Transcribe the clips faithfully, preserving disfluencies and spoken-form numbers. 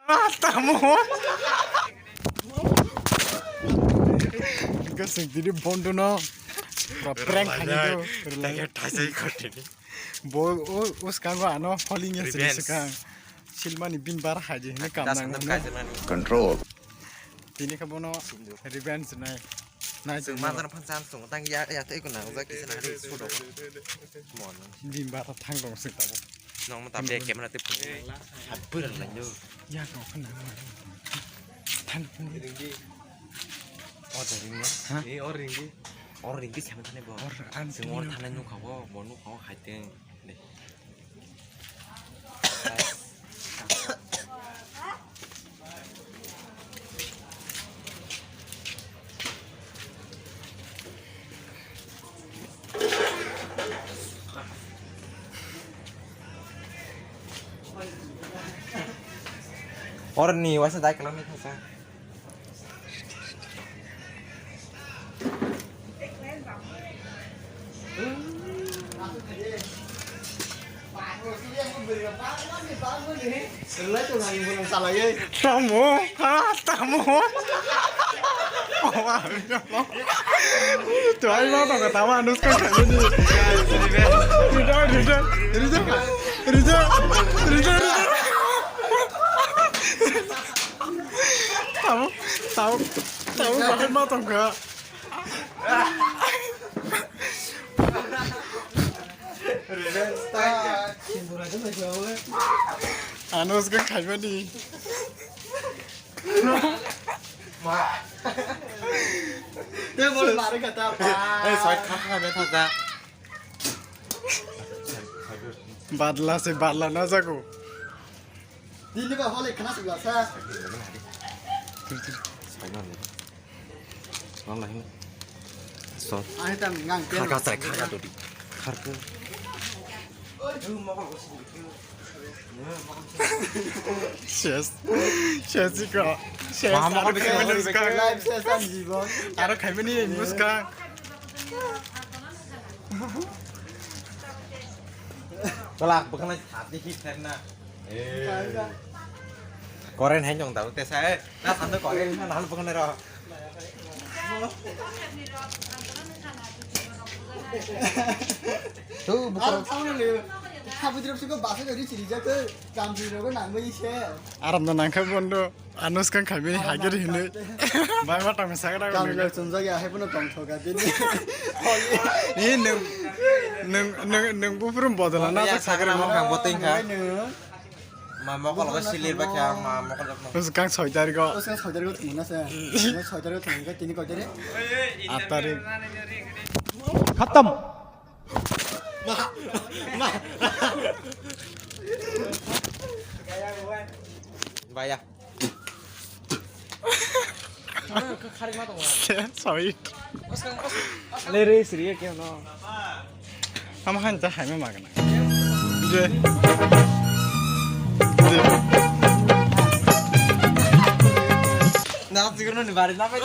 Ah, tamo. Hingke chwng tini bondo no prank khainai do. Thaisai khotini. Bo o, o swkango ano holing ya sini swkang. Silmani bin bar haji hini kam nang. Control. Tini khe bono revenge nai. Nai chwng manjana phan chance tongo, tang ya, ya tei ko nang jak kisa nang ri sudo. Mon. Bimba ta thang dong sing tabo. Nong mo tabe camera te phone. Hap pura lang yo. Ya ko phan nang. Thang phan. Ringdi. Or ringdi. Ha? Eh, or ringdi. Or ringdi sama thane bo. Or an sing or thane nukha bo, bo nukha bo hai teng. Orni waisa dai kalam ni thasa. Tamo, ha, tamo. Tuh, ayo, tamo, tamo, Anushka, tamo ni. Rida, rida, rida, rida, rida, rida. Tamo, tamo, tamo, bahai ma tongkha. Ano swkang khaimani. Tei bo lari kata. Eh, soi kha kha be tha. Badla se badla na jago. Dini ba hole khana sibla sa. Soi na le. Soi na le. Soi na le. Soi. Ani tam ngang. Khar ka sai khar ka dodi. Khar ka. Ses. Ses ko. Ses. Mama ko aro bisi khaimani bisi muskang. Live ses ani jibon. Aro khaimani muskang. Tolak bwkhwnai thapdi hik thakna. Eh. Koren hai jong dau tesa, eh. Na sando koren na hal bwkhwnai ro. Tu bwkhwnai. Habudrop siko basa gari chiri jak, kam chiri rogo nangmani se. Aram na nangkha bondo. Ano swkang khaimani hagir hinwi. Bai ma tong sak ra. Kamilo chunjak ya, hai phano tong thoka bini. Ni nwng, nwng, nwng, nwng buphuru bodol na ya, sak ra sakra mo. Kang bo tengkha. Ma mokol ko silir ba kya, ma mokol ko. Swkang soi tarikh o. Swkang soi tarikh o thwngna se. Soi tarikh o thwngkha tini koi tarikh? Aat tarikh. Khatam. Ma, ma. Baya. Sorry. Le re sri ke no. Ama han ta hai ma magana. Je. Je. Na siguro ni bari na pa.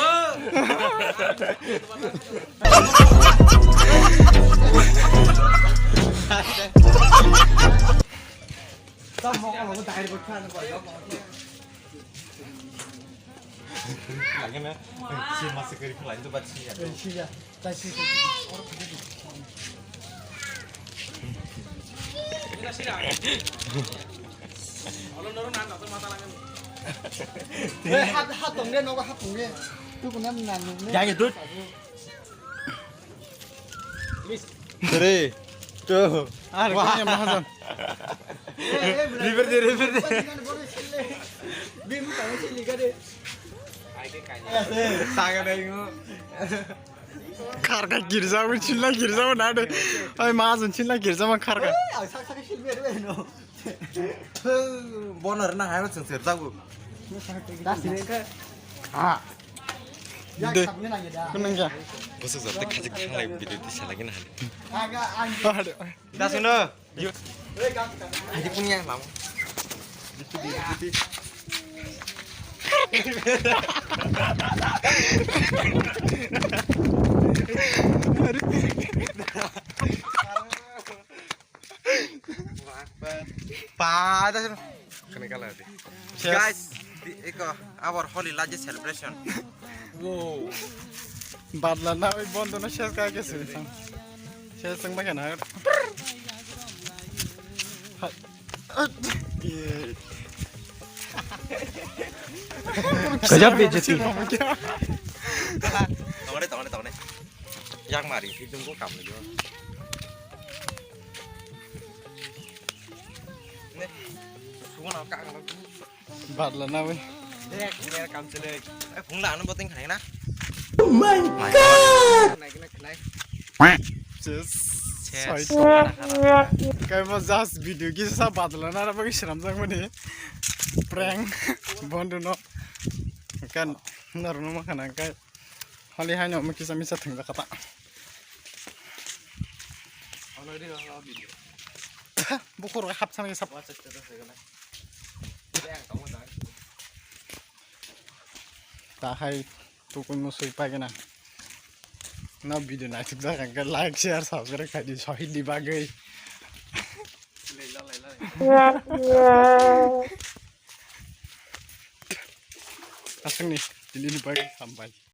Lagi na, si masih kiri kelain tu baca ya. Eh, hat, hat tong de, nogo hat tong de. Tu kuna nang ne. Jangan tu. Three, two, one. River de, river de. Saga dai mo. Kharka girja mo, chilla girja mo na de. Ai ma jon chilla girja mo kharka. Bono rwna hai ma chwng serjago. Ha. De. Kunang ja. Boso jate khajik khanglai bidi di salagi na. Dasu no. Haji punya lam. Pa, das. Kena kalah deh. Cheers. Guys, Eko, our holy Laji celebration. Wow. Badla na oi bondo no ses ka ke sui sang. Ses sang ba kana. Gajab bejati. Tongre, tongre, tongre. Yang mari, hidung ko kam lagi. Ne, suka na ka. Badla na bai. Dek, mer kam chele. Eh, phung la ano boting khnai na. Oh my God! Khnai, khnai, khnai. Ses. Ses. Soi to. Kai mo just video kisa badla na ra bai siram jang mani. Prank. Bondo no. Kan narno ma khana kai. Hali hai no mo kisa misa thang kata. Bukur hap sana sap. Tahai tukun musui pagina. Na video naithok jak hwnkhe like, share, subscribe khaidi sohit ni bagwi. Aswkni tini ni bagwi hambai.